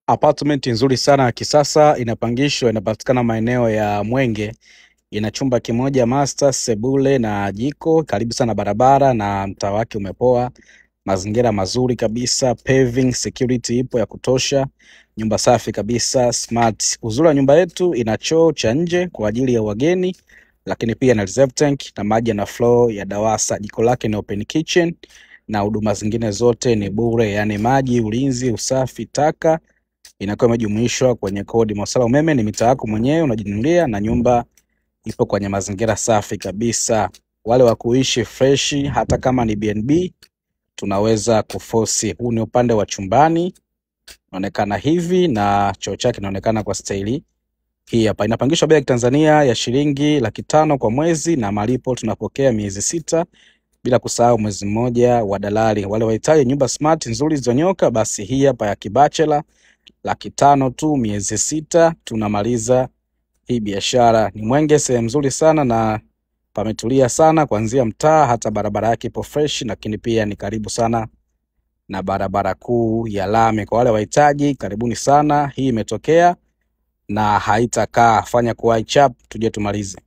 Apartment nzuri sana ya kisasa inapangishwa, inapatikana maeneo ya Mwenge. Ina chumba kimoja master, sebule na jiko, karibu sana barabara na mtaa wake umepoa. Mazingira mazuri kabisa, paving, security ipo ya kutosha, nyumba safi kabisa, smart. Uzuri wa nyumba yetu ina choo cha nje kwa ajili ya wageni, lakini pia na reserve tank na maji yana flow ya DAWASA. Jiko lake ni open kitchen na huduma zingine zote ni bure, yaani maji, ulinzi, usafi, taka inakuwa imejumuishwa kwenye kodi. Masuala ya umeme ni mita yako mwenyewe unajinunulia, na nyumba ipo kwenye mazingira safi kabisa. Wale wa kuishi fresh, hata kama ni BNB tunaweza kuforce. Huu ni upande wa chumbani, inaonekana hivi na choo chake inaonekana kwa staili hii hapa. Inapangishwa bei ya Tanzania ya shilingi 500,000 kwa mwezi, na malipo tunapokea miezi 6, bila kusahau mwezi mmoja wa dalali. Wale wahitaji nyumba smart nzuri zilizonyoka, basi hii hapa ya kibachela 500,000 tu, miezi 6 tunamaliza hii biashara. Ni Mwenge, sehemu nzuri sana na pametulia sana, kuanzia mtaa hata barabara yake ipo fresh, lakini pia ni karibu sana na barabara kuu ya lami. Kwa wale wahitaji, karibuni sana. Hii imetokea na haitakaa, fanya kuwai chap tuje tumalize.